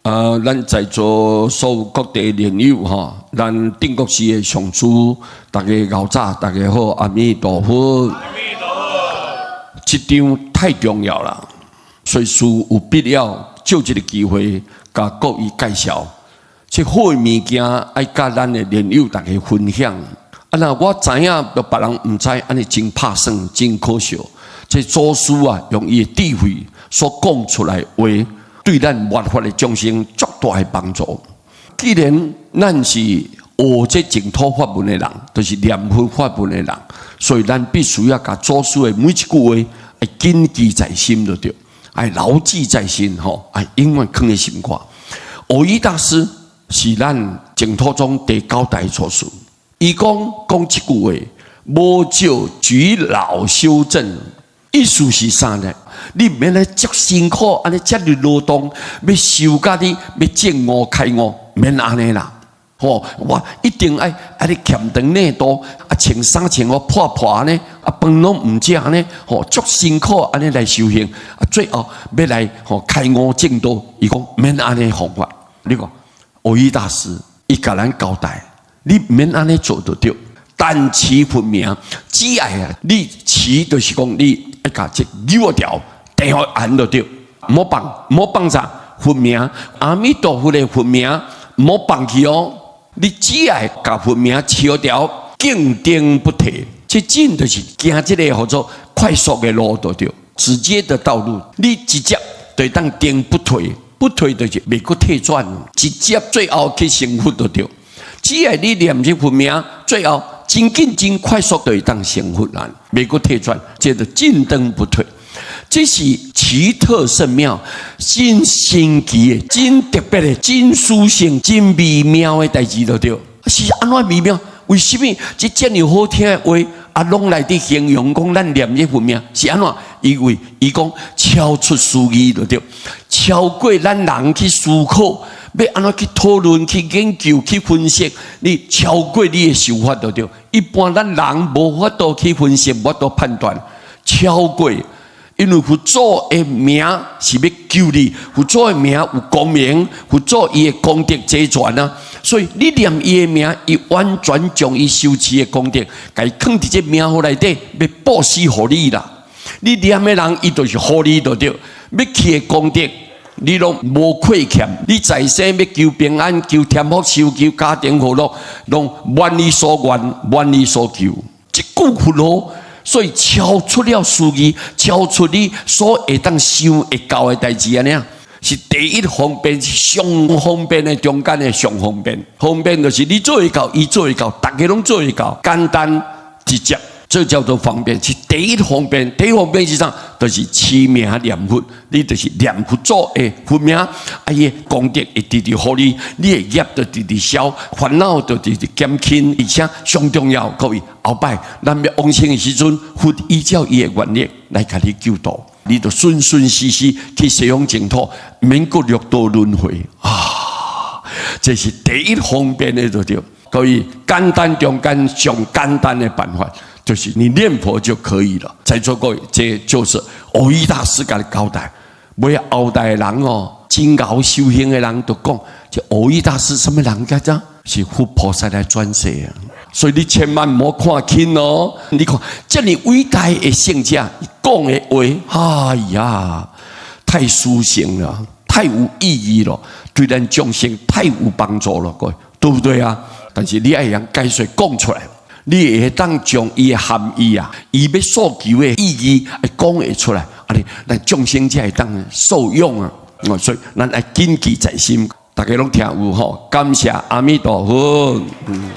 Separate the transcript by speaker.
Speaker 1: 啊，咱在座所有各地蓮友吼，咱鎮國寺的上師，大家𠢕早，大家好，阿彌陀佛。
Speaker 2: 阿彌陀佛。
Speaker 1: 這場太重要了，所以師有必要借這个機會，共各位介紹。這好的物件愛佮咱的蓮友大家分享。啊，若我知影，著別人毋知，按呢真拍算，真可惜。這祖師啊，用伊的智慧所講出來話，對咱末法的眾生足大的幫助。既然咱是學這淨土法門的人，就是念佛法門的人，所以咱必須要共祖師的每一句話，愛謹記在心就對，愛牢記在心吼，愛永遠囥佇心肝。蕅益大師是咱淨土宗第九代祖師，伊講講這句話，無就舉勞修證，意思是啥呢？你毋免來足辛苦，按呢遮爾勞動，欲修甲你欲證悟開悟，免按呢啦。吼，我一定愛按呢儉長領肚，啊穿衫穿予破破按呢，啊飯攏毋食按呢，吼足辛苦按呢來修行，啊最後欲來吼開悟證道，伊講免按呢方法。你看，蕅益大師伊共咱交代，你毋免按呢做就對。但持佛名，只愛啊，你持就是講你愛共這扭掉，定予按就對，毋好放，毋好放啥？佛名，阿彌陀佛的佛名，毋好放棄哦。你只愛共佛名持牢，徑定不退。這進就是行這个叫做快速的路就對，直接的道路。你直接就會當定不退，不退就是袂閣退轉，直接最後去成佛就對。只愛你念這佛名，最後真緊真快速就會當成佛啦，袂閣退轉，這就進登不退。這是奇特勝妙、真神奇的、真特別的、真殊勝、真微妙的代誌就對。是按怎微妙？為什麼這遮爾好聽的話，啊，攏來佇形容講咱念這佛名是按怎？因為伊講超出思議就對，超過咱人去思考，欲按怎去討論、去研究、去分析，你超過你的想法就對。一般咱人無法度去分析，無法度判斷，超過。因為佛祖的名是欲救你，佛祖的名有光明，佛祖伊的功德齊全啊，所以你念伊的名，伊完全將伊修持的功德，共伊囥佇這名號內底，欲布施予你啦。你念的人，伊就是予你就對，欲去的功德，你攏無虧欠。你在世欲求平安、求添福壽、求家庭和樂，攏滿你所願，滿你所求。這句佛號。所以超出了思議，超出你所會當想會到的代誌按呢，是第一方便，是上方便的中間的上方便。方便就是你做會到，伊做會到，逐家攏做會到，簡單直接，這叫做方便。是第一方便，第一方便是啥？就是持名念佛，你就是念佛祖的佛名，啊，伊的功德會直直予你，你的業就直直消，煩惱就直直減輕，而且上重要，各位後擺咱欲往生的時陣，佛依照伊的願力來共你救度，你就順順時時去西方淨土，免閣六道輪迴啊！這是第一方便的就對，各位簡單中間上簡單的辦法，就是你念佛就可以了。在座各位，這就是蕅益大師共你交代。尾後代人哦，真𠢕修行的人都講，這蕅益大師啥物人家這？是佛菩薩來轉世啊！所以你千萬毋好看輕哦。你看這麼偉大的聖者，講的話，哎呀，太殊勝了，太有意義了，對咱眾生太有幫助了，各位，對不對啊？但是你愛會曉解說講出來。你會當將伊的含義啊，伊欲訴求的意義，會講會出來，啊！你咱眾生才會當受用啊！所以咱愛謹記在心，大家攏聽有吼，感謝阿彌陀佛。嗯。